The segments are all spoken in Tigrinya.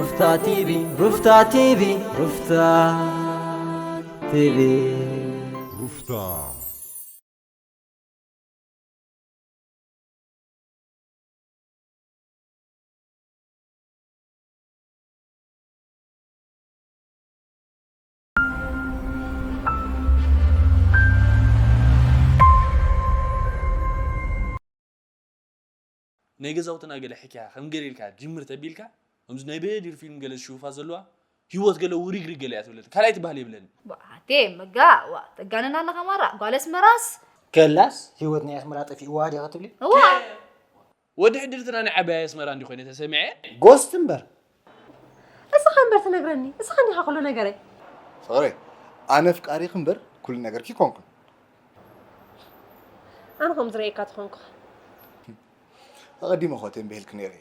ሩፍታ ቲቪ፣ ሩፍታ ቲቪ፣ ሩፍታ ቲቪ። ሩፍታ። ናይ ገዛውትና ገለ ሕክያ ከም ገለ ኢልካ ጅምር ተቢልካ፣ ከምዚ ናይ በዲር ፊልም ገለ ዝሽውፋ ዘለዋ ህይወት ገለ ውሪግሪግ ገለ እያ ትብለኒ። ካልኣይ ትበሃል የብለኒ። ባቴ መጋ ዋ ተጋነና ኣለኻ ማራ ጓል ኣስመራስ። ከላስ ህይወት ናይ ኣስመራ ጠፊእዋ ድያ ክትብሊ? እዋ። ወዲ ሕድርትና ናይ ዓባይ ኣስመራ እንዲ ኮይነ ተሰሚዐ። ጎስት እምበር። እስኻ እምበር ትነግረኒ፣ እስኻ እንዲኻ ኩሉ ነገረይ። ፍቕረይ፣ ኣነ ኣፍቃሪኺ እምበር ኩሉ ነገርኪ ኮንኩን። ኣነ ከም ዝርእየካ ተኾንኩ። ኣቐዲመ እኮ ተንቢሄልኪ ነይረ።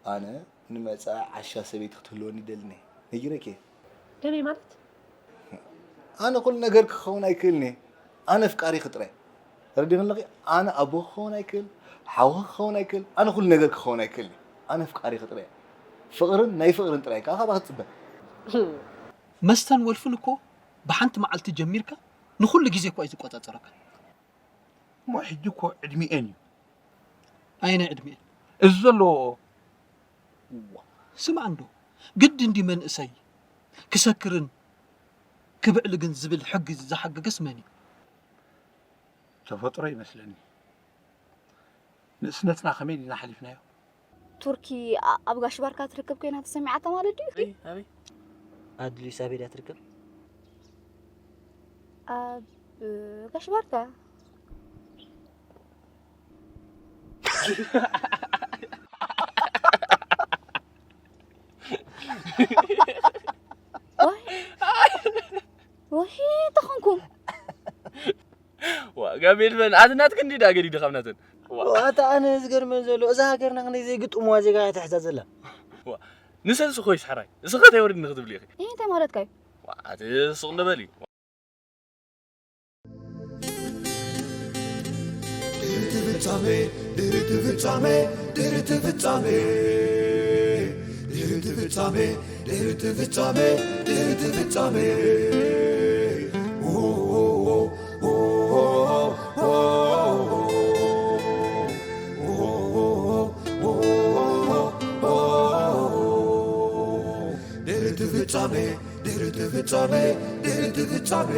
ኣነ ንመጻኢ ዓሻ ሰበይቲ ክትህልወኒ ይደሊ እየ። ነጊረኪ እየ። ከመይ ማለት? ኣነ ኩሉ ነገር ክኸውን ኣይክእልን እየ። ኣነ ኣፍቃሪኺ ጥራይ። ተረዲእኒ ኣለኺ? ኣነ ኣቦ ክኸውን ኣይክእል፣ ሓውኺ ክኸውን ኣይክእል፣ ኣነ ኩሉ ነገር ክኸውን ኣይክእልን እየ። ኣነ ኣፍቃሪኺ ጥራይ። ፍቕርን ናይ ፍቕርን ጥራይ ከኣ ካባኺ ትጽበ። መስተን ወልፍን እኮ ብሓንቲ መዓልቲ ጀሚርካ ንኹሉ ግዜ እኮ እዩ ዝቆጻጸረካ። እሞ ሕጂ እኮ ዕድሚኤን እዩ። ኣየናይ ዕድሚኤን? እዚ ዘለዎ። እዋ፣ ስማዕ እንዶ፣ ግድን ድዩ መንእሰይ ክሰክርን ክብዕልግን ዝብል ሕጊ ዝሓገገስ መን እዩ? ተፈጥሮ ይመስለኒ። ንእስነትና ከመይ ዲና ሓሊፍናዮ? ቱርኪ ኣ-፣ ኣብ ጋሽ ባርካ ትርከብ ኮይና ተሰሚዓታ ማለት ድዩ? ኣበይ? ኣበይ? ኣድሊስ ኣበይ ድያ ትርከብ? ኣብ ጋሽ ባርካ። ወይ፣ ወይ፣ ተኾንኩም። ዋ፣ ጋቤል መን? ኣቲ ናትክ እንዲ ዳ ገዲዱ ካብ ናተን። ዋ። ኣታ ኣነ ዝገርመን ዘሎ፣ እዛ ሃገርና ክንደይ ዘይግጥምዋ ዜጋ እያ ትሕዛ ዘላ። ዋ፣ ንሰንስ ኮይስ ሕራይ። እስኸ እንታይ ወሪድኒ ክትብሊ ኢኺ? ይህ እንታይ ማለትካ እዩ? ዋ፣ ኣቲ ሱቕ ንበሊ። ድሕርቲ ፍጻሜ፣ ድሕርቲ ፍጻሜ፣ ድሕርቲ ፍጻሜ፣ ድሕርቲ ፍጻሜ፣ ድሕርቲ ፍጻሜ፣ ድሕርቲ ፍጻሜ። ድሕርቲ ፍጻሜ፣ ድሕርቲ ፍጻሜ፣ ድሕርቲ ፍጻሜ።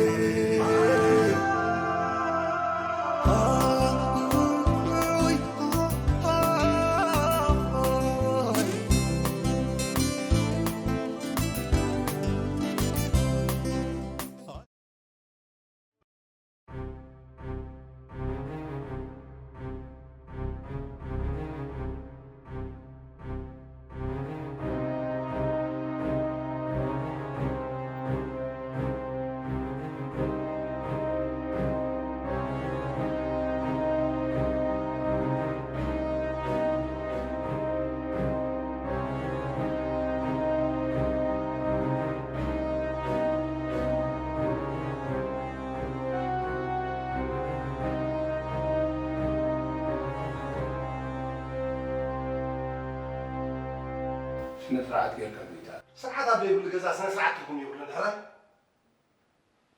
ስነ ስርዓት ጌርካ ጌታ። ስርዓት ኣብ ዘይብሉ ገዛ ስነ ስርዓት ትርጉም የብሉን። ሕራይ?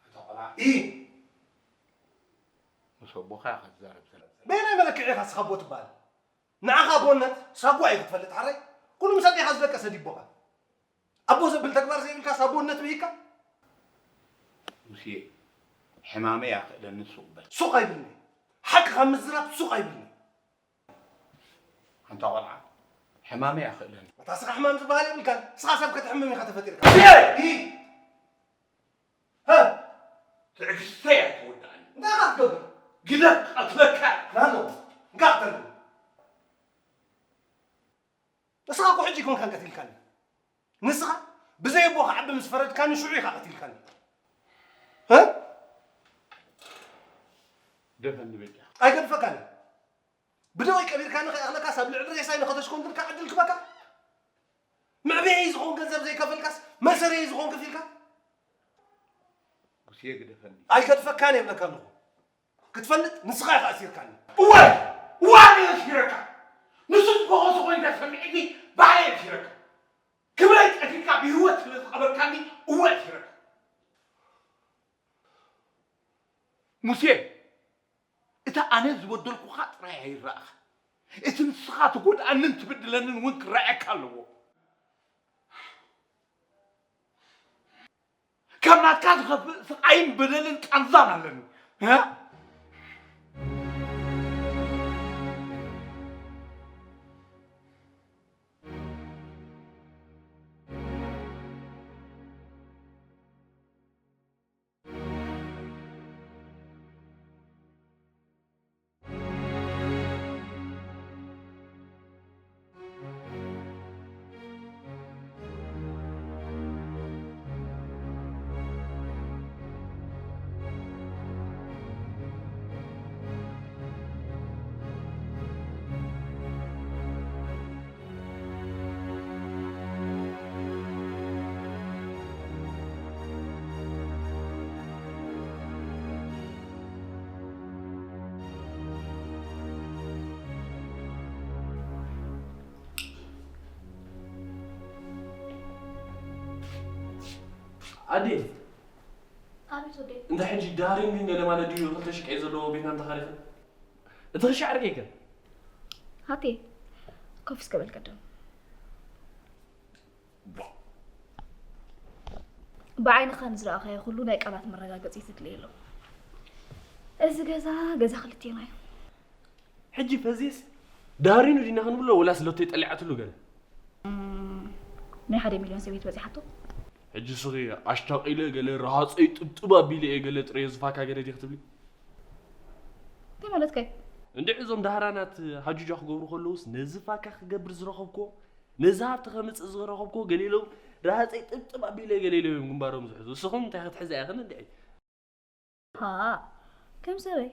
ኣታ ቆልዓ። ኢ። ምስ ኣቦኻ ኢኻ ትዛረብ ዘለኻ። በየናይ መለክዒ ኢኻ ንስኻ ኣቦ ትበሃል? ንዓኻ ኣቦነት ሳጓ እዩ ክትፈልጥ፣ ሓራይ? ኩሉ ምስ ኣዴኻ ዝደቀሰ ድዩ ኣቦኻ? ኣቦ ዘብል ተግባር ዘይብልካስ ኣቦነት ብሂካ? ሙሴ፣ ሕማመይ ኣኽእለኒ ሱቕ በል። ሱቕ ኣይብልኒ። ሓቂ ካብ ምዝራብ ሱቕ ኣይብልኒ። ኣንታ ቆልዓ፣ ሕማመይ ኣኽእለኒ። ኣታ ስኻ ሕማም ዝበሃል የብልካን። ስኻ ሰብ ከተሕምም ኢኻ ተፈጢርካ። ሙሴ! ኢ! ሃ! ትዕግስተይ ኣይትወድኣኒ። እንታይ ኢኻ ክትገብር? ግደፍ፣ ክቐትለካ እየ። ናኖ፣ እንካ ቅተለኒ። ንስኻ እኮ ሕጂ ኣይኮንካን ቀቲልካኒ። ንስኻ ብዘይ ኣቦ ክዓቢ ምስ ፈረድካኒ ሽዑ ኢኻ ቀቲልካኒ። ሃ? ግደፈኒ በጃ። ኣይገድፈካን። ብደወይ ቀቢርካኒ ከይኣኽለካስ ኣብ ልዕሊ ሬሳይ ንኸተሽኮንትልካ ዕድል ክበካ? መዕበየይ ዝኸውን ገንዘብ ዘይከፈልካስ መእሰርየይ ዝኸውን ከፊልካ? ሙሴ ግደፈኒ። ኣይገድፈካን እየ ይብለካ ኣለኹ። ክትፈልጥ ንስኻ ኢኻ ኣሲርካኒ። እወ! እወ ኣነ እየ ኣሲረካ። ንሱ ዝበኸሱ ኮይንካ ሰሚዕኒ ባዕለይ ኣሲረካ። ክብረይ ጠፊኡ። ብህይወት ስለ ዝቐበርካኒ እወ እሽረካ። ሙሴ፣ እታ ኣነ ዝበደልኩኻ ጥራይ ኣይረኣኻ። እቲ ንስኻ ትጎድኣንን ትብድለንን እውን ክረኣየካ ኣለዎ። ካብ ናትካ ዝኸፍእ ስቓይን በደልን ቃንዛን ኣለኒ። እ? ኣዴ፣ ኣቤት ወደይ። እንተ ሕጂ ዳሪን ገለ ማለት ድዩ ክልተ ሽቀይ ዘለዎ ቤትና እንተኻሪኽን? እቲ ክሻዕ ርጌከ? ሃቴ፣ ኮፍ እስከ በል ቀደም። ብዓይንኻ ንዝረኣኻዮ ኩሉ ናይ ቃላት መረጋገጺ ዘድልዮ ኣሎ። እዚ ገዛ፣ ገዛ ክልቴና እዩ። ሕጂ ፈዚስ ዳሪኑ ዲና ክንብሎ ወላስ ሎተይ ጠሊዓትሉ ገለ? እም፣ ናይ ሓደ ሚልዮን ሰበይቲ በጺሓቶ። ሕጂ ስኺ ኣሽታቒለ ገለ ረሃጸይ ጥብጥብ ኣቢለ እየ ገለ ጥረ ዝፋካ ገለ ዲኺ ትብሊ? እንታይ ማለትካ እዩ? እንድዒ እዞም ዳህራናት ሃጁጃ ክገብሩ ከለውስ ነዚ ፋካ ክገብር ዝረኸብኮ፣ ነዚ ሃብቲ ከምጽእ ዝረኸብኮ ገለ ኢሎም ረሃጸይ ጥብጥብ ኣቢለ ገለ ኢሎም እዮም ግንባሮም ዝሕዙ። እስኹም እንታይ ክትሕዛ ኢኽን እንድዒ? ሃ፣ ከም ሰበይ።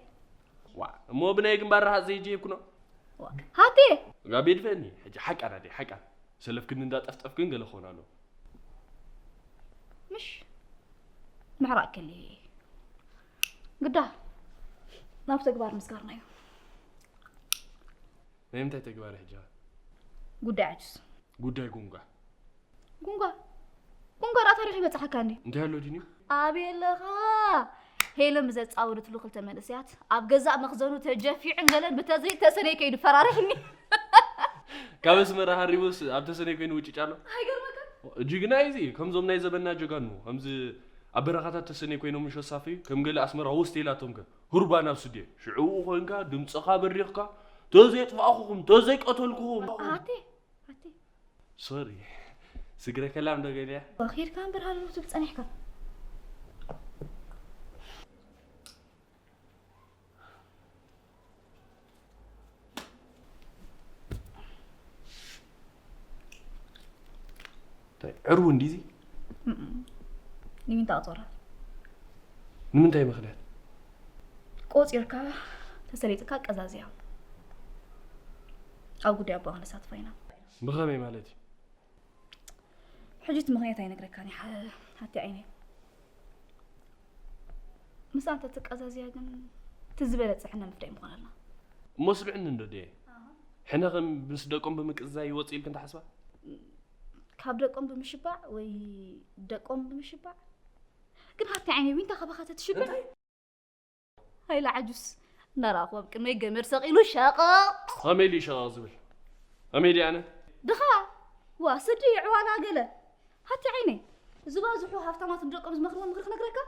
ዋ፣ እሞ ብናይ ግንባር ረሃጽ ዘይጀይብኩ ነው? ዋ፣ ሃቴ! ጋቤ ድፈኒ፣ ሕጂ ሓቃ ናደይ፣ ሓቃ። ሰለፍክን እንዳጠፍጠፍክን ገለ ክኾን ኣለዎ። ምሽ፣ ምሕራቅ ከሊ። ግዳ፣ ናብ ተግባር ምስጋርና እዩ። ናይ ምንታይ ተግባር ሕጂ? ጉዳይ ዓጁስ። ጉዳይ ጉንጋ። ጉንጋ? ጉንጋ ደኣ ታሪኽ ይበጽሓካ እንዲ? እንታይ ኣሎ ዲኒ? ኣበይ ኣለኻ? ሄለን ብዘጻወደትሉ ክልተ መንእሰያት ኣብ ገዛእ መኽዘኑ ተጀፊዑን ገለን ብተዝሪእ ተሰነይ ከይዱ ፈራሪሕኒ። ካብ ኣስመራ ሃሪቡስ ኣብ ተሰነይ ኮይኑ ውጭጭ ኣሎ? ኣይገርመካ? ጅግና እዩ እዚ። ከምዞም ናይ ዘበና ጀጋኑ፣ ከምዚ ኣብ በረኻታት ተሰነይ ኮይኖም ምሸት ሳፊ፣ ከም ገለ ኣስመራ ወስተ ኢላቶም ከ፣ ሁርባ ናብ ስድየ። ሽዑ ኮንካ፣ ድምጽኻ በሪኽካ፣ ተዘይጥፋእኩኹም፣ ተዘይቀተልኩኹም። ኣቴ፣ ኣቴ። ሶሪ። ስግረ ከላም ዶ ገሊያ? ኬድካ እምበር ሃለሉ ትብል ጸኒሕካ። እንታይ፣ ዕርቡ እንዲዚ? እም፣ ንሚንታ ኣጾራ? ንምንታይ ምኽንያት? ቆጺርካ ተሰሊጥካ ቀዛዝያ። ኣብ ጉዳይ ኣቦ ክንሳትፋ ኢና። ብኸመይ ማለት እዩ? ሕጂ እቲ ምኽንያት ኣይነግረካን እየ፣ ሓ-፣ ሓቲ ዓይነይ። ምስኣ እንተትቀዛዝያ ግን እቲ ዝበለጸ ሕነ ምፍዳይ ምኾነልና። እሞ ስምዕኒ እንዶ ደየ። ኣሃ። ሕነ ከም ምስ ደቆም ብምቅዛይ ይወጽእ ኢልክን ትሓስባ? ካብ ደቆም ብምሽባዕ ወይ ደቆም ብምሽባዕ? ግን ሓቲ ዓይነይ ዊንታ ካባኻ ተትሽብዕ? እንታይ? ሃይለ ዓጁስ እናረኣኹ ኣብ ቅድመይ ገመድ ሰቒሉ ሸቐቕ። ከመይ ኢሉ ሸቐቕ ዝብል? ከመይ ድየ ኣነ? ድኻ? ዋ፣ ስዲ ይዕዋና ገለ። ሃቲ ዓይነይ፣ ዝበዝሑ ሃፍታማት ንደቆም ዝመኽርዎም ምኽሪ ክነግረካ?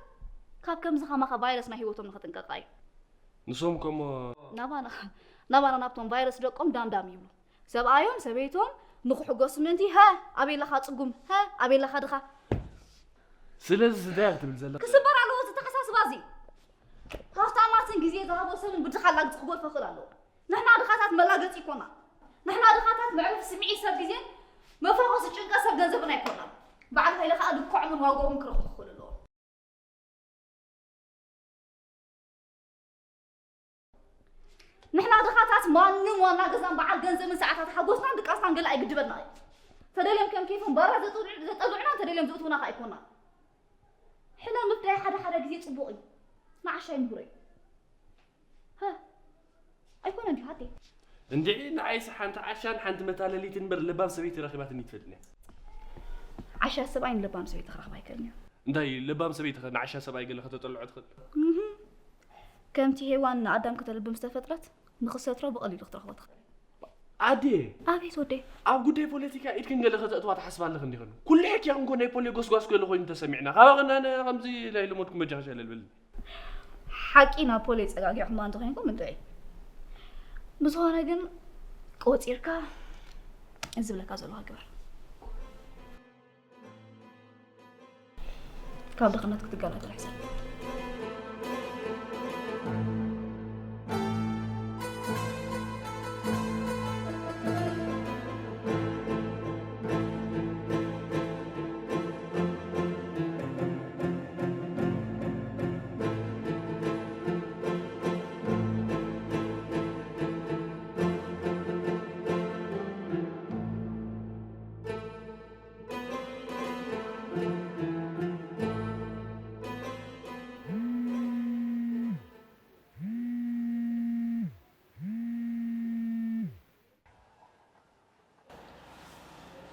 ካብ ከምዚ ከማኻ ቫይረስ ናይ ህይወቶም ንኽጥንቀቓ እዩ። ንሶም ከሞ ናባና፣ ናባና ናብቶም ቫይረስ ደቆም ዳምዳም ይብሉ። ሰብኣዮም ሰበይቶም ንኽሕጎሱ ምእንቲ፣ ሃ፣ ኣበይ ኣለኻ ጽጉም? ሃ፣ ኣበይ ኣለኻ ድኻ? ስለዚ እንታይ ክትብል ዘለኻ? ክስበር ኣለዎ እዚ ተሓሳስባ እዚ። ሃፍታማትን ግዜ ዝሃቦ ሰብን ብድኻ ላግጺ ክጎድፎ ክኽእል ኣለዎ። ንሕና ድኻታት መላገጺ ኣይኮናን። ንሕና ድኻታት መዕረፊ ስምዒት ሰብ ግዜን መፈኾሲ ጭንቀት ሰብ ገንዘብን ኣይኮናን። ባዕሉ ሃይለ ከኣ ልክዖምን ዋግኦምን ክረኽቡ ክኽእሉ ኣለዎም። ንሕና ድኻታት ማንም ዋና ገዛን በዓል ገንዘብን ሰዓታት ሓጎስናን ድቃስናን ገለ ኣይግድበና እዩ። ተደልዮም ከም ኬፎም ባራ ዘጥልዑ-፣ ዘጠልዑና፣ ተደልዮም ዘእትዉና ከኣ ኣይኮናን። ሕነ ምፍዳይ ሓደ ሓደ ግዜ ጽቡቕ እዩ። ንዓሻ ይምህሮ እዩ። ሃ፣ ኣይኮነን ድዩ ሃቴ? እንድዒ ንዓይስ ሓንቲ ዓሻን ሓንቲ መታለሊትን እምበር ለባም ሰበይቲ ረኺባትኒ ትፈልጥኒ እያ። ዓሻ ሰብኣይ ንለባም ሰበይቲ ክረኽባ ኣይክእልን እዩ። እንታይ ለባም ሰበይቲ ኸ ንዓሻ ሰብኣይ ገለ ከተጠልዖ ትኽእል? እህ። ከምቲ ሄዋን ንኣዳም ከተልብም ዝተፈጥረት ንኽሰትሮ ብቐሊሉ ክትረኽቦ ትኽእል። ኣዴ፣ ኣቤት ወደይ። ኣብ ጉዳይ ፖለቲካ ኢድክን ገለ ከተእትዋ ትሓስባ ኣለኽን ዲኽን? ኩሉ ሕክያኽን ኮ ናይ ፖሊ ጎስጓስ ገለ ኮይኑ ተሰሚዕና። ካባኽን ኣነ ከምዚ ናይ ልመድኩም በጃኽሽ ኣለልብል። ሓቂ ናብ ፖሊ ጸጋጊዕኹማ እንተኾይንኩም እንድዒ። ብዝኾነ ግን ቆጺርካ ዝብለካ ዘለኹ ግበር። ካብ ድኽነት ክትገላገል ሕሰብ።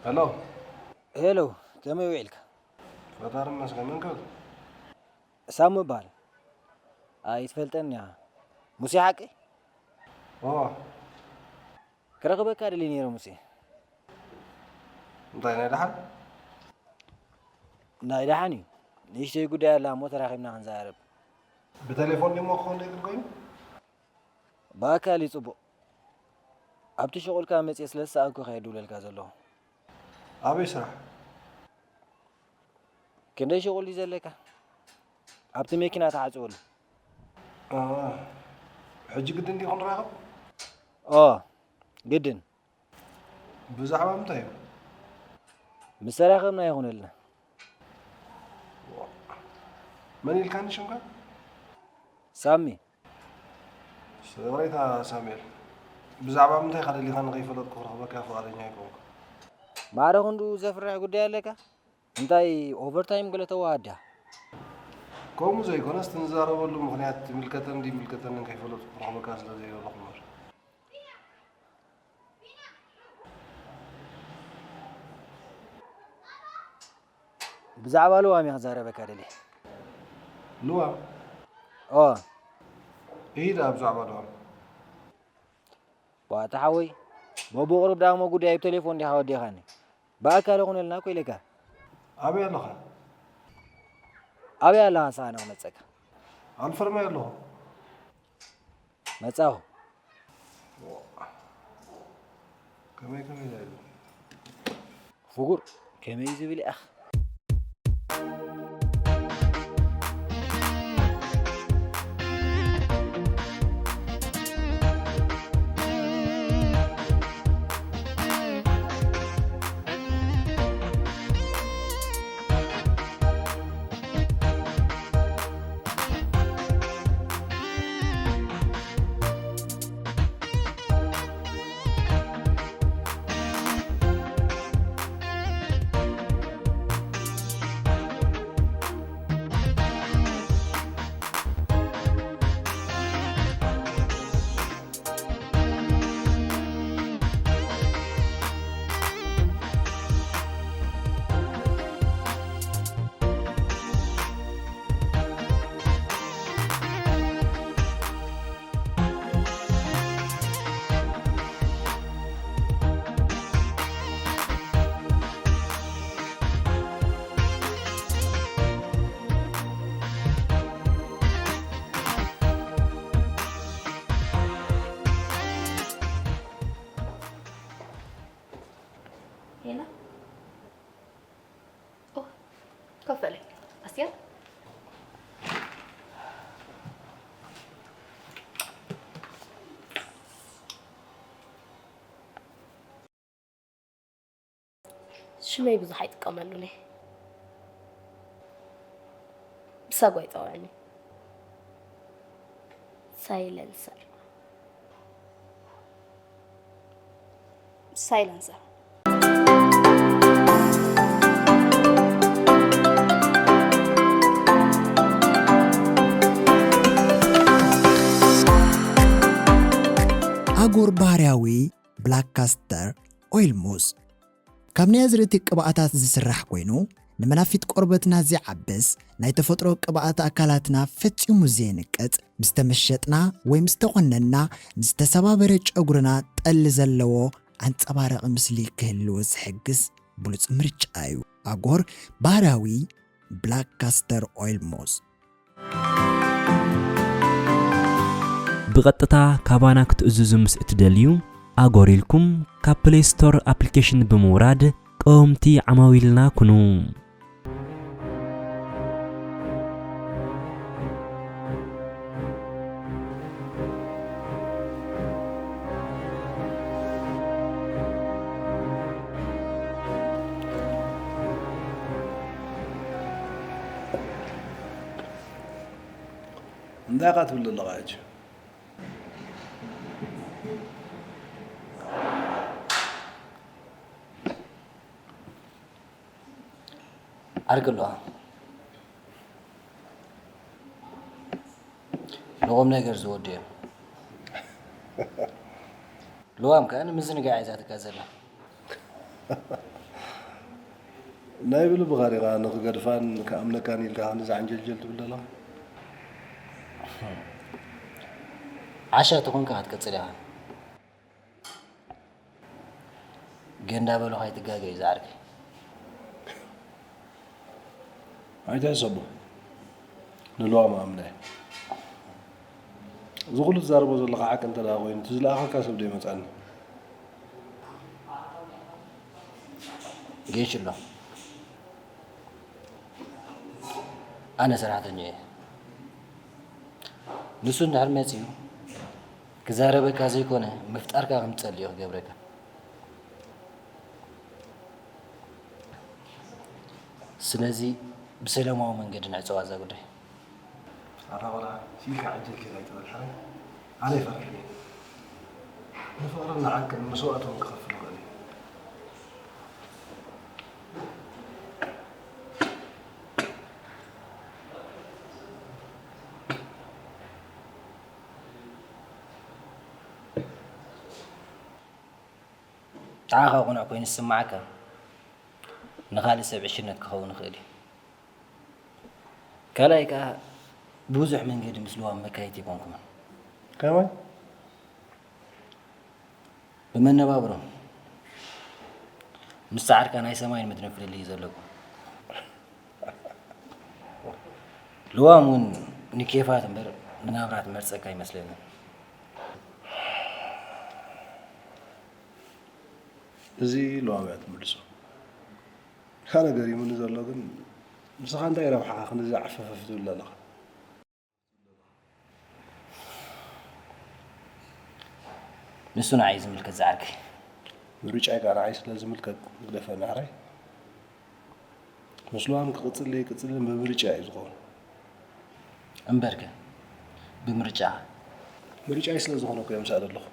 ሄሎ። ሄሎ፣ ከመይ ውዒልካ? ፈጣሪ ይመስገን። መን ከ? ሳሙ እበሃል። ኣይትፈልጠኒ ኢኻ። ሙሴ ሓቂ? እዎ። ክረኽበካ ደልየ ነይረ ሙሴ። እንታይ ናይ ደሓን? ናይ ደሓን እዩ። ንእሽተይ ጉዳይ ኣላ እሞ ተራኺብና ክንዘራረብ። ብቴሌፎን ድሞ ክኸውን ዘይብል ኮይኑ? ብኣካል እዩ ጽቡቕ። ኣብቲ ሸቑልካ መጽየ ስለ ዝሰኣንኩ እየ ክድውለልካ ዘለኹ። ኣበይ ስራሕ? ክንደይ ሸቑል እዩ ዘለካ? ኣብቲ መኪና ተዓጽወሉ። አ፣ ሕጂ ግድን ድዩ ክንራኸብ? ኦ፣ ግድን። ብዛዕባ ምንታይ እዩ? ምስ ተራኸብና ይኹነልና። መን ኢልካኒ ሽምካ? ሳሚ። ሰበይታ ሳሙኤል፣ ብዛዕባ ምንታይ ኢኻ ደሊኻኒ ከይፈለጥኩ ክረኽበካ ፍቓደኛ ኣይኮንኩ። ማዕረ ክንድኡ ዘፍርሕ ጉዳይ ኣለካ? እንታይ ኦቨርታይም ገለ ተዋሃዳ? ከምኡ ዘይኮነስ፣ እቲ ንዛረበሉ ምኽንያት ይምልከተን ዘይምልከተንን ከይፈለጥኩ ክረኽበካ ስለ ዘይደለኹ እምበር። ብዛዕባ ልዋም እየ ክዛረበካ ደልየ። ልዋም? ኦ። እሂ ደኣ ብዛዕባ ልዋም። ዋታ ሓወይ፣ በብቕሩብ ደኣ እሞ ጉዳይ ብቴሌፎን ዲኻ ወዲኻኒ? ብኣካል ኹነልና እኮ ኢለካ። ኣበይ ኣለኻ? ኣበይ ኣለኻ ንስኻ ኣነ ክመጸካ? ኣልፈርማይ ኣለኹ። መጻኹ። ከመይ ከመይ ኢላ ኢሉ? ፍጉር፣ ከመይ እዩ ዝብል ያኽ? ሄና? ኦ፣ ኮፍ በሊ። ኣስቴር? ሽመይ ብዙሕ ኣይጥቀመሉን እየ። ብሳጓ ይጸውዐኒ። ሳይለንሰር። ሳይለንሰር። ኣጎር ባህርያዊ ብላክ ካስተር ኦይል ሙስ። ካብ ናይ ኣዝርእቲ ቅብኣታት ዝስራሕ ኮይኑ፣ ንመናፊት ቆርበትና ዘይዓብስ፣ ናይ ተፈጥሮ ቅብኣት ኣካላትና ፈጺሙ ዘይንቅጽ፣ ምስ ተመሸጥና ወይ ምስ ተቖነንና፣ ንዝተሰባበረ ጨጉርና ጠሊ ዘለዎ ኣንጸባራቒ ምስሊ ክህልዎ ዝሕግዝ ብሉጽ ምርጫ እዩ። ኣጎር ባህርያዊ ብላክ ካስተር ኦይል ሞስ። ብቐጥታ ካባና ክትእዝዙ ምስ እትደልዩ፣ ኣጎር ኢልኩም ካብ ፕሌይ ስቶር ኣፕሊኬሽን ብምውራድ ቀወምቲ ዓማዊልና ኩኑ። እንታይ ኢኻ ትብል ዘለኻ ሕጂ? ዓርኪ ኣለዋ። ንቑም ነገር ዝወዱ እዮም። ልዋም ከኣ ንምዝንጋዕ እያ ዛትካ ዘላ። ናይ ብልብኻ ዲኻ ንኽገድፋን ክኣምነካን ኢልካ ክንዚ ዓንጀልጀል ትብል ዘለኻ? ዓሻ ተኾንካ ክትቅጽል ኢኻ። ገንዳ በሉኻ ኣይትጋገ እዩ ዝዓርከይ። ኣይትሕሰቦ። ንልዋም ኣምነ። እዚ ኩሉ ትዛረቦ ዘለኻ ሓቂ እንተ ደኣ ኮይኑ፣ እቲ ዝለኣኸካ ሰብ ዶ ይመጽኣኒ? ጌሽ ኣሎ። ኣነ ሰራሕተኛ እየ። ንሱ እንድሕር መጺኡ፣ ክዛረበካ ዘይኮነ፣ ምፍጣርካ ከም ትጸሊ እዩ ክገብረካ። ስለዚ ብሰላማዊ መንገዲ ንዕጸዋ እዛ ጉዳይ። ኣታ ቆልዓ፣ ስኢልካ ዕጀልጀል ኣይትበል ሕራይ። ኣነ ኣይፈርሕን እየ። ንፍቕርን ንሓቅን መስዋእቲ እውን ክኸፍል ይኽእል እዩ። ንዓኻ ቅኑዕ ኮይኑ ዝስምዓካ፣ ንኻልእ ሰብ ዕሽነት ክኸውን ይኽእል እዩ። ካልኣይ ከኣ፣ ብብዙሕ መንገዲ ምስ ልዋም መካየድቲ ኣይኮንኩምን። ከመይ? ብመነባብሮ፣ ምስ ጻዕርካ ናይ ሰማይን ምድርን ፍልልይ እዩ ዘለኩም። ልዋም እውን ንኬፋት እምበር ንናብራ ትመርጸካ ኣይመስለንን። እዚ ልዋም እያ ትምልሶ። ኣነ ገሪሙኒ ዘሎ ግን፣ ንስኻ እንታይ ረብሓኻ ክንድዚ ዓፈፈፍ ትብል ዘለኻ? ንሱ ንዓይ ዝምልከት ዝዓርከይ። ምርጫይ ከኣ ንዓይ ስለ ዝምልከት ግደፈኒ ሕራይ። ምስ ልዋም ክቕጽል ዘይቅጽልን ብምርጫ እዩ ዝኸውን። እምበርከ፣ ብምርጫ? ምርጫይ ስለ ዝኾነ እኮ እየ ምስኣ ዘለኹ።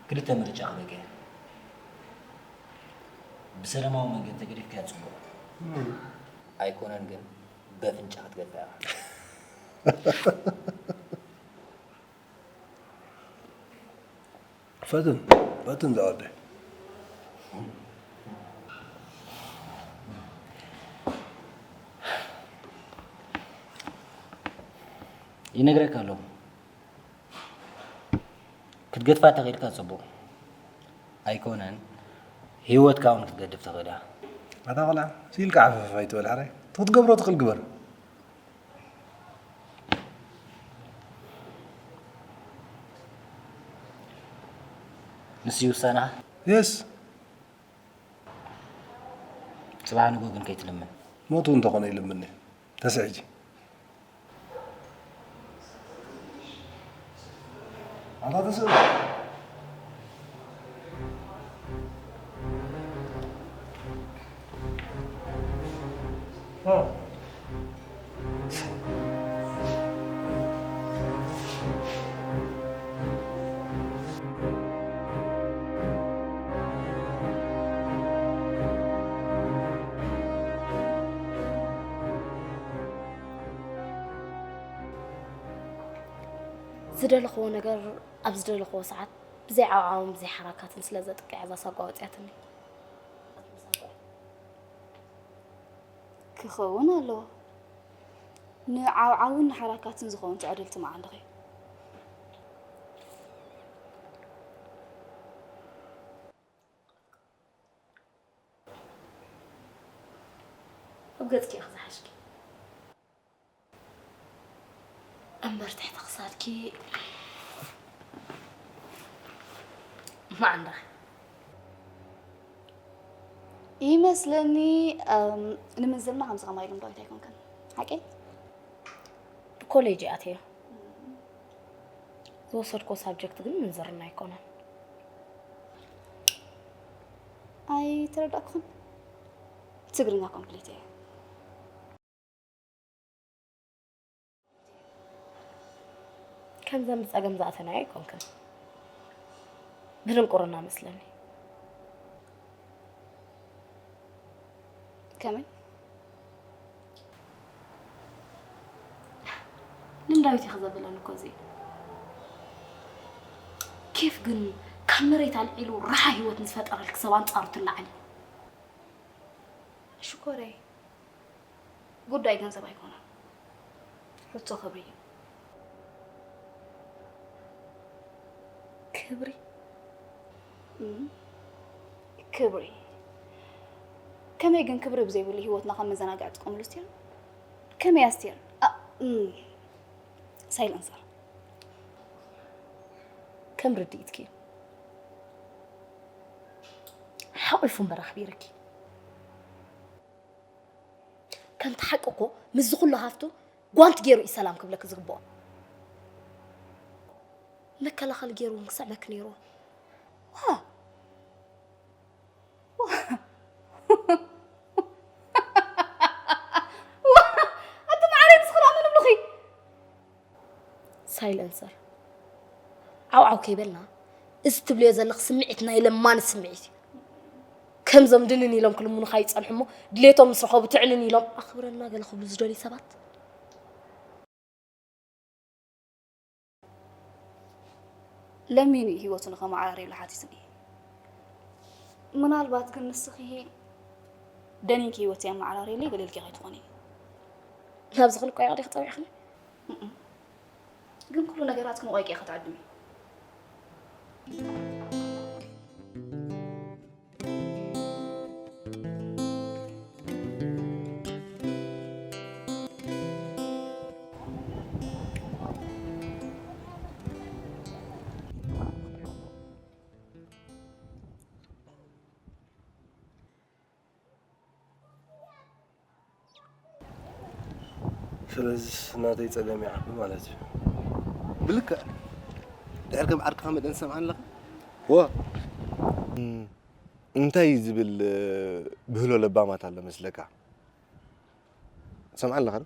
ክልተ ምርጫ ክበቂ። ብሰላማዊ መንገዲ ተገዲፍካያ ጽቡቕ። እም። ኣይኮነን ግን፣ በፍንጫ ክትገድፋ ኢኻ። ፈትን፣ ፈትን ዝወደይ። ይነግረካ ኣለኹ። ክትገድፋ ተኽኢልካ ጽቡቕ። ኣይኮነን፣ ህይወትካ እውን ክትገድፍ ትኽእል ኢኻ። ኣታ ቆልዓ፣ ስኢልካ ዓፈፍ ኣይትበል፣ ሕራይ። እቲ ክትገብሮ ትኽእል ግበር። ንሱ ይውሳና። የስ። ጽባሕ ንግሆ ግን ከይትልምን። ሞቱ እንተኾነ ይልምኒ። ተስዕጂ። ኣታ ተስዕጂ። ዝደለኽዎ ነገር ኣብ ዝደለኽዎ ሰዓት ብዘይ ዓውዓውን ብዘይ ሓራካትን ስለ ዘጥቅዕ እዛ ሳጓ ወፂኣትኒ። ክኸውን ኣለዎ። ንዓውዓውን ንሓራካትን ዝኸውን ትዕድልቲ መዓልኺ። ኣብ ገጽኪ ኢኺ ዝሓሽኪ። እምበር ትሕቲ ክሳድኪ ማዕንዳ። ይመስለኒ፣ እም፣ ንምንዝርና ከምዚ ከማይ ልምዶ ኣይኮንክን። ሓቂ? ብኮሌጅ እየ ኣትየ። ዝወሰድኮ ሳብጀክት ግን ምንዝርና ኣይኮነን። ኣይተረዳእኩን። ትግርኛ ኮምፕሊት እየ። ከምዘን ብጸገም ዝኣተናዮ ኣይኮንክን። ብድንቁርና መስለኒ። ከመይ? ልምዳዊት ኢኺ ዘበለኒ እኮ እዚ። ኬፍ ግን ካብ መሬት ኣልዒሉ ረሓ ህይወት ንዝፈጠረልኪ ሰብ ኣንጻሩ ትለዓሊ። ሽኮረይ፣ ጉዳይ ገንዘብ ኣይኮነን። ሕቶ ክብሪ እዩ። ክብሪ? እም፣ ክብሪ። ከመይ ግን ክብሪ ብዘይብሉ ህይወትና ከም መዘናግዒ ትጥቀምሉ ኣስቴር? ከመይ ኣስቴር? ኣ፣ እም፣ ሳይለንሰር። ከም ርድኢትኪ። ሓቂፉ እምበር ኣኽቢርኪ። ከምቲ ሓቂ እኮ ምስዚ ኩሉ ሃፍቱ ጓንት ገይሩ እዩ ሰላም ክብለኪ ዝግብኦ። መከላኸሊ ገይሩ እውን ክስዕመኪ ነይርዎ። ዋ! ዋ! ዋ! ኣቲ ማዕረይ ንስኺ ደኣ መን እብሉኺ? ሳይለንሰር። ዓው ዓው ከይበልና፣ እዚ ትብልዮ ዘለኺ ስምዒት ናይ ለማኒ ስምዒት እዩ። ከምዞም ድንን ኢሎም ክልምኑኻ ይጸንሑ እሞ፣ ድሌቶም ምስ ረኸቡ ትዕንን ኢሎም ኣኽብረና ገለ ክብሉ ዝደልዩ ሰባት። ለሚኑ እዩ ህይወቱ ንኸመዓራርየሉ ሓቲቱኒ። ምናልባት ግን ንስኺ ደኒንኪ ህይወተይ ኣመዓራርየለይ ገለ ኢልኪ ከይትኾኒ። ናብዚ ክንቆየቕ ዲኺ ጸዊዕኽኒ? እም። ግን ኩሉ ነገራት ክንቆይቂ ኢኺ ትዕድሚ። ስለዚስ ናተይ ጸገም ይዓቢ ማለት እዩ። ብልክዕ። ድሕር ከም ዓርክኻ መጠን ትሰምዓኒ ኣለኻ? ዋ! እም፣ እንታይ ዝብል፣ እ፣ ብህሎ ለባማት ኣሎ መስለካ? ትሰምዓኒ ኣለኻ ዶ?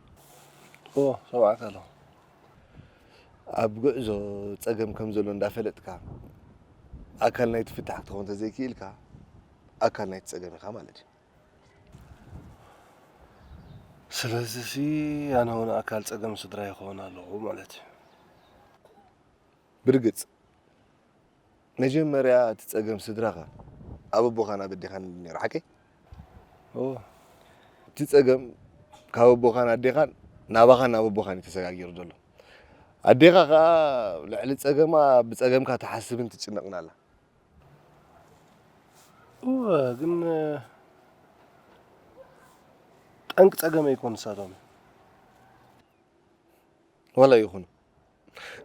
ኦ፣ ሰምዓካ ኣለኹ። ኣብ ጉዕዞ ጸገም ከም ዘሎ እንዳፈለጥካ፣ ኣካል ናይቲ ፍታሕ ክትኸውን ተዘይክኢልካ፣ ኣካል ናይቲ ጸገም ኢኻ ማለት እዩ። ስለዚሲ ኣነ እውን ኣካል ጸገም ስድራይ ክኸውን ኣለኹ ማለት እዩ። ብርግጽ፣ መጀመርያ እቲ ጸገም ስድራኻ ኣብ ኣቦኻን ኣብ ኣዴኻን ነይሩ፣ ሓቀይ? እወ። እቲ ጸገም ካብ ኣቦኻን ኣዴኻን ናባኻን ናብ ኣቦኻን እዩ ተሰጋጊሩ ዘሎ። ኣዴኻ ኸኣ ልዕሊ ጸገማ ብጸገምካ ትሓስብን ትጭነቕን ኣላ። እወ፣ ግን ጠንቂ ጸገመይ ኣይኮኑን ንሳቶም። ዋላ ይኹኑ።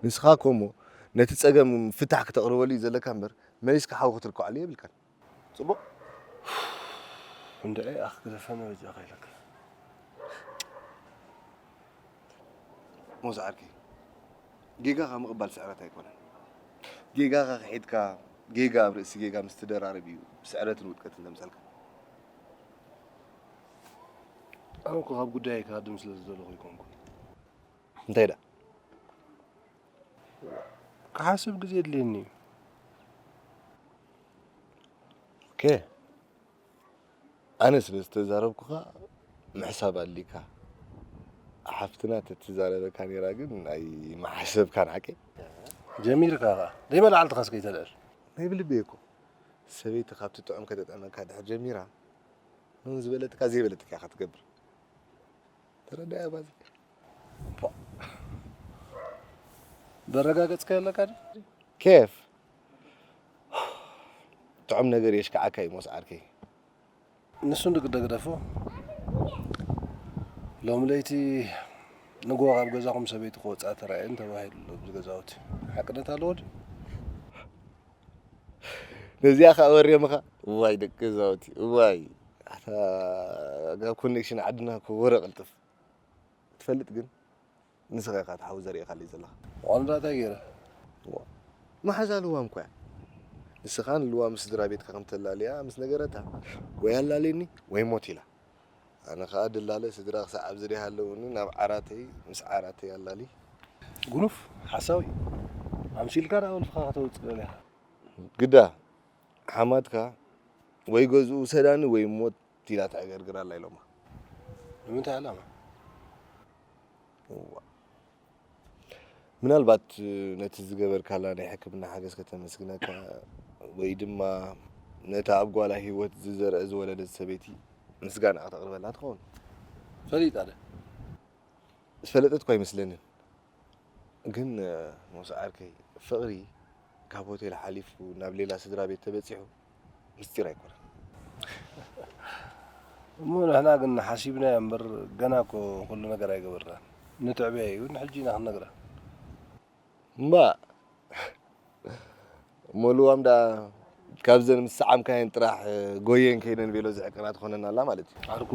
ንስኻ እኮ እሞ ነቲ ጸገም ፍታሕ ክተቕርበሉ እዩ ዘለካ እምበር፣ መሊስካ ሓዊ ክትልክዓሉ የብልካን። ጽቡቕ። እንድዒ ኣኽ ግደፈኒ በጃኻ ኢለካ። ሞዝ ዓርከይ፣ ጌጋኻ ምቕባል ስዕረት ኣይኮነን። ጌጋኻ ክሒድካ፣ ጌጋ ኣብ ርእሲ ጌጋ ምስ ትደራርብ እዩ ስዕረትን ውድቀትን ዘምጸልካ። ኣነ እኮ ካብ ጉዳይ ክሃድም ስለ ዝደለኹ ኣይኮንኩን። እንታይ ደኣ? ክሓስብ ግዜ የድልየኒ እዩ። ኦኬ። ኣነ ስለ ዝተዛረብኩኻ ምሕሳብ ኣድልዩካ። ሓፍትና ተትዛረበካ ነይራ ግን ኣይምሓሰብካን ሓቀይ? ጀሚርካ ኸዓ ደይ መላዕልትኻስ ከይተልዕል። ናይ ብልቢ እኮ ሰበይቲ ካብቲ ጥዑም ከተጥዕመካ ድሕር ጀሚራ፣ ምን ዝበለጥካ ዘይበለጥካ ኢኻ ትገብር። ተረዳያ ባዚ። ፖ። ደረጋገጽካ ኣለካ ድዩ? ኬፍ። ጥዑም ነገር የሽክዓካ እዩ ሞስ ዓርከይ። ንሱ እንድግደ ግደፎ። ሎም ለይቲ ንግሆ ካብ ገዛኹም ሰበይቲ ክወጽኣ ተራእየን ተባሂሉ ኣሎ ኣብዚ ገዛውቲ። ሓቅነት ኣለዎ ድዩ? ነዚኣ ኸኣ ወርዮምኻ? እዋይ ደቂ ገዛውቲ፣ እዋይ። ኣታ ካብ ኮኔክሽን ዓድና እኮ ወረ ቅልጥፍ። ትፈልጥ ግን ንስኻ ኢኻ እቲ ሓዊ ዘሪእኻለይ ዘለኻ። ዋንዳ እንታይ ገይረ? ዋ፣ መሓዛ ልዋም እኮ እያ። ንስኻን ልዋም ስድራ ቤትካ ከም ተላልያ ምስ ነገረታ፣ ወይ ኣላልየኒ ወይ ሞት ኢላ። ኣነ ኸኣ ድላለ ስድራ ክሳዕ ኣብዚ ደይ ሃለውኒ ናብ ዓራተይ ምስ ዓራተይ ኣላሊ። ጉኑፍ ሓሳዊ። ኣምሲልካ ናብ ወልፍኻ ከተውጽእ ደሊኻ። ግዳ ሓማትካ ወይ ገዝኡ ውሰዳኒ ወይ ሞት ኢላ ተዕገርግር ኣላ ኢሎማ። ንምንታይ ዓላማ? እዋ። ምናልባት ነቲ ዝገበርካላ ናይ ሕክምና ሓገዝ ከተመስግነካ ወይ ድማ ነታ ኣብ ጓላ ህይወት ዝዘርአ ዝወለደት ሰበይቲ ምስጋና ከተቕርበላ ትኸውን። ፈሊጣ ዶ? ዝፈለጠት እኳ ኣይመስለንን። ግን፣ ሞስ ዓርከይ፣ ፍቕሪ ካብ ሆቴል ሓሊፉ ናብ ሌላ ስድራ ቤት ተበጺሑ ምስጢር ኣይኮነን። እሞ ንሕና ግን ሓሲብናዮ እምበር፣ ገና እኮ ኩሉ ነገር ኣይገበርናን። ንትዕበያ እዩ፣ ንሕጂ ኢና ክንነግራ። እምባእ፣ እሞ ልዋም ደኣ ካብዘን ምስ ሰዓምካየን ጥራሕ ጎየን ከይደን ቬሎ ዝዕቅና ትኾነና ኣላ ማለት እዩ። ዓርኩ፣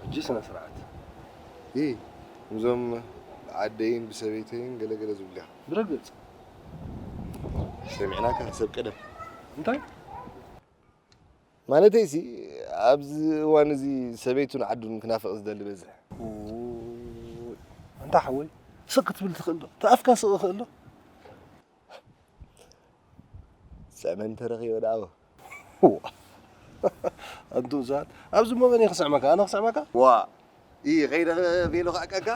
ሕጂ ስነ ስርዓት። እ፣ እዞም ብዓደይን ብሰበይተይን ገለ ገለ ዝብሉ ኢኻ። ብረግጽ። ሰሚዕናካ ሰብ ቀደም። እንታይ? ማለተይሲ፣ ኣብዚ እዋን እዚ ሰበይቱን ዓዱን ክናፍቕ ዝደሊ በዝሕ። ኡይ፣ ኣንታ ሓወይ፣ ስቕ ክትብል ትኽእል ዶ? እቲ ኣፍካ ስቕ ይኽእል ዶ? ስዕመኒ ተረኺበ ደኣ። ዋ። ኣንቱ እዛት፣ ኣብዚ እሞ መን እዩ ክስዕመካ? ኣነ ክስዕመካ? ዋ። ኢ፣ ኸይደ ቬሎ ክዕቀካ?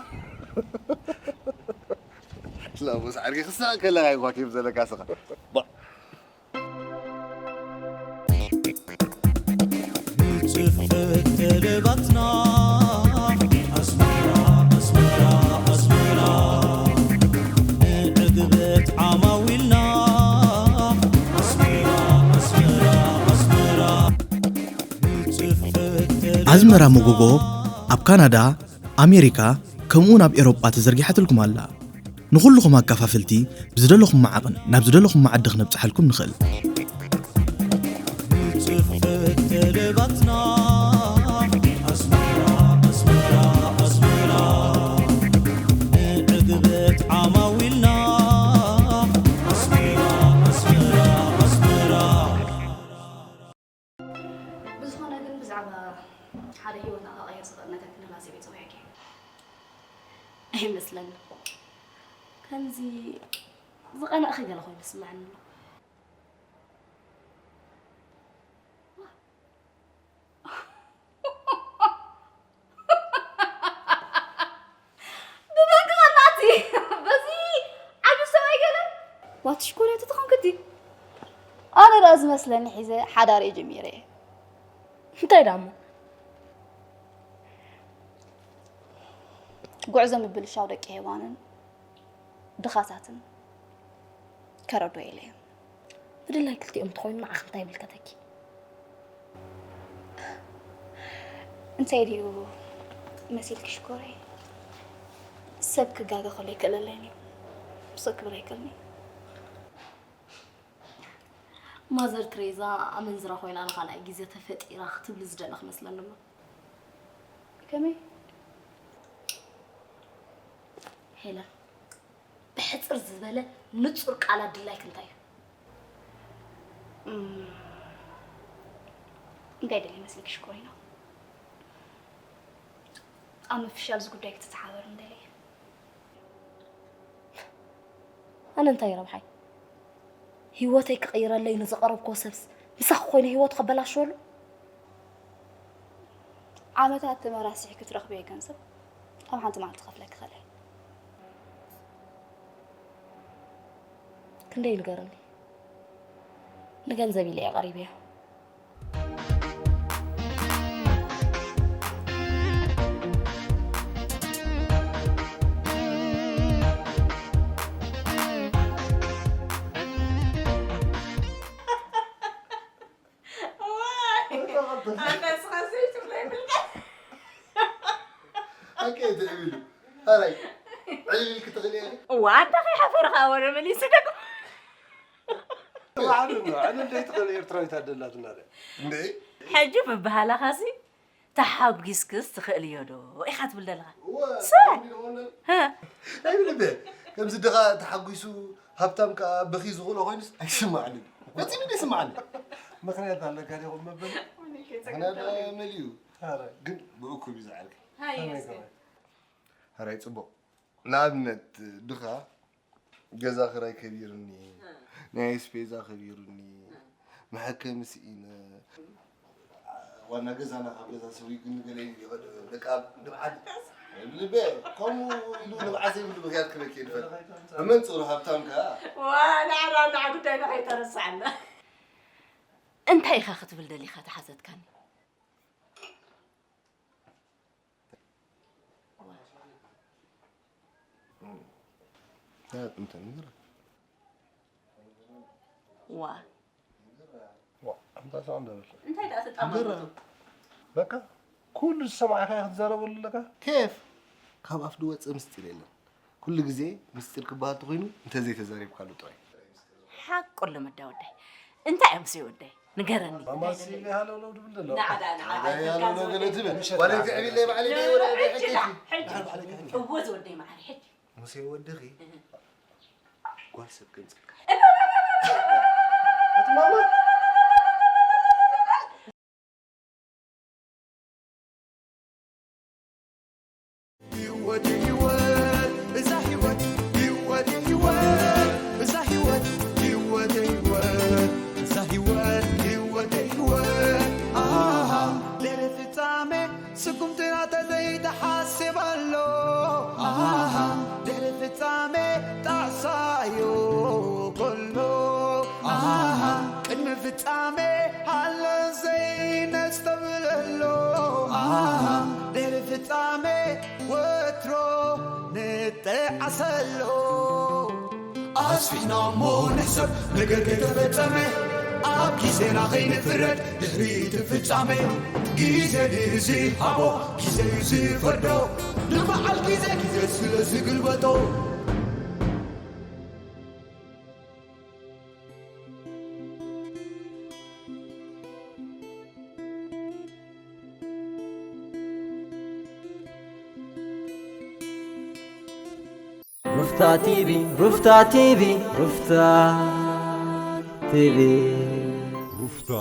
ላቦስ ዓርኪ ክስዕቅ ከለኻ እኳ ኬፍ ዘለካ ስኻ። ባ። ንጽፈት ጠለባትና ኣስመራ፣ ኣስመራ፣ ኣስመራ፣ ንዕግበት ዓማዊልና ኣስመራ፣ ኣስመራ፣ ኣስመራ፣ ንጽፈት ኣዝመራ መጎጎ ኣብ ካናዳ፣ ኣሜሪካ፣ ከምኡውን ኣብ ኤሮጳ ተዘርጊሓትልኩም ኣላ። ንኹልኹም ኣካፋፍልቲ ብዝደለኹም መዓቕን ናብ ዝደለኹም መዓዲ ክነብጽሓልኩም ንኽእል። ንጽፈት ጠለባትና ኣስመራ፣ ኣስመራ፣ ኣስመራ፣ ንዕግበት ዓማዊልና ኣስመራ፣ ኣስመራ፣ ኣስመራ። ብዝኾነ ግን ብዛዕባ ሓደ ህይወትና ክቐይር ዝኽእል ነገር ክንብል ኣዝየ እየ ጸዊዐኪ። ኣይመስለንን። ከምዚ ዝቐነእኺ ገለ ኮይኑ ይስምዓኒ ኣሎ። ብመንክኻ ናቲ በዚ ዓቢ ሰብኣይ ገለ ዋት ሽኮርያ ተተኾንክቲ ኣነ ደኣ ዝመስለኒ ሒዘ ሓዳር እየ ጀሚረ እየ። እንታይ ደኣ እሞ? ጉዕዞ ምብልሻው ደቂ ሄዋንን ድኻታትን ከረዶ ኢለ እየ። ብድላይ ክልቲኦም እንተኾይኑ ንዓኺ እንታይ ይምልከተኪ? እንታይ ድዩ መሲልኪ ሽኮረይ? ሰብ ክጋገ ከሎ ኣይክእለለይን እዩ። ብሰብ ክብል ኣይክእልን እዩ። ማዘር ትሬዛ ኣመንዝራ ኮይና ንኻልኣይ ግዜ ተፈጢራ ክትብሊ ዝደለኺ መስለኒ እሞ። ከመይ? ሄለን፣ ብሕጽር ዝበለ ንጹር ቃላት ድላይክ እንታይ እዩ? እም፣ እንታይ ደልየ መስለኪ ሽኮሪና? ኣብ ምፍሻል እዚ ጉዳይ ክትተሓባበርኒ ደልየ። ኣነ እንታይ ረብሓይ? ህይወተይ ክቕይረለይ ንዝቐረብክዎ ሰብስ ምሳኺ ኮይነ ህይወቱ ከበላሽወሉ? ዓመታት ተመራሲሕ ክትረኽብዮ ገንዘብ ኣብ ሓንቲ መዓልቲ ክኸፍለኪ ይኽእል እየ። ክንደይ ንገረኒ። ንገንዘብ ኢለ እየ ቀሪበዮ። ኣንታ ስኻ ዘይትብሎ ይብልካ። ኣከ ትዕብሉ ኣራይ ዕልል ክትኽእል እያ። እዋ ኣንታ ከይሓፈርካ ወረ መሊሱ ደጎ። ባዕሉ ዕልል ዘይትኽእል ኤርትራዊት ኣደላትና ደ። እንዴ ሕጂ ብበሃላኻሲ ተሓጒስክስ ትኽእልዮ ዶ ኢኻ ትብል ዘለኻ። እወ ሰ- ከምዚ ዶ ኾነ? ሀ፣ ኣይብል እንዴ ከምዚ ድኻ ተሓጒሱ ሃብታም ከኣ በኺ ዝኽእሎ ኮይኑስ ኣይስማዓንን። ፈጺሙ ይስማዓኒ። ምኽንያት ኣለካ ዲኹም መበል? ምኽንያት መሊኡ። ግን ብእኩብ እዩ ዝዓርክ። ከመይ ከመይ? ሕራይ ጽቡቕ። ንኣብነት ድኻ ገዛ ክራይ ከቢሩኒ፣ ናይ ኣስፔዛ ከቢሩኒ፣ መሐከሚ ስኢነ፣ ዋና ገዛና ካብ ገዛ ሰዊጉኒ ገለ ኢሉ ይኸደ በቃ ንብዓት ልበ ከምኡ ኢሉ ንብዓት ዘይብሉ ምኽንያት ክበኪ ይድፈር። ብመንጽሩ ሃብታም ከኣ ዋ ናዕራ ናዕ ጉዳይና ከይተረስዓና። እንታይ ኢኻ ክትብል ደሊኻ ተሓዘትካኒ? እንታይ ኣጥንተ ንገራ ዋ ዋ ኣምባሳ እንዳበል እንታይ ደኣ ተጣመሩ በቃ ኩሉ ዝሰማዕካ ክትዛረበሉ ኣለካ ኬፍ ካብ ኣፍ ድወፅእ ምስጢር የለን ኩሉ ግዜ ምስጢር ክበሃል ተኮይኑ እንተዘይተዛሪብካሉ ጥራይ ሓቁ ኣለመዳ ወዳይ እንታይ እዮም ሲ ወዳይ ንገረኒ ማማሲ ሃለውለው ድብል ዘሎ ናዕዳ ናዕዳ ያለው ገለ ትብል ዋላ ትዕቢለይ ባዕለይ ወላ ሕጂ እዎ ዝወደይ መዓል ሕጂ ሙሴ ወድኺ ጓል ሰብ ገምፅልካ እቲ ማማ ህይወት ህይወት እዛ ህይወት ህይወት ህይወት እዛ ህይወት ህይወት ህይወት እዛ ህይወት ህይወት ህይወት ኣሃ ድሕሪ ፍጻሜ ስጉምትና ተዘይተሓስብ ኣሎ ኣሃ ድሕሪ ፍጻሜ ጣዕሳዮ ከሎ ኣሃ ቅድሚ ፍጻሜ ሃለ ዘይነስተብለሎ ኣሃ ድሕሪ ፍጻሜ ወትሮ ንጠዓሰሎ ኣስፊሕና እሞ ንሕሰብ ነገር ከይተፈጸመ ኣብ ግዜና ከይንፍረድ ድሕሪ እቲ ፍጻሜ ግዜ ድዩ ዝሃቦ ግዜ እዩ ዝፈርዶ ንበዓል ግዜ ግዜ ስለ ዝግልበጦ ሩፍታ ቲቪ ሩፍታ ቲቪ ሩፍታ ቲቪ ሩፍታ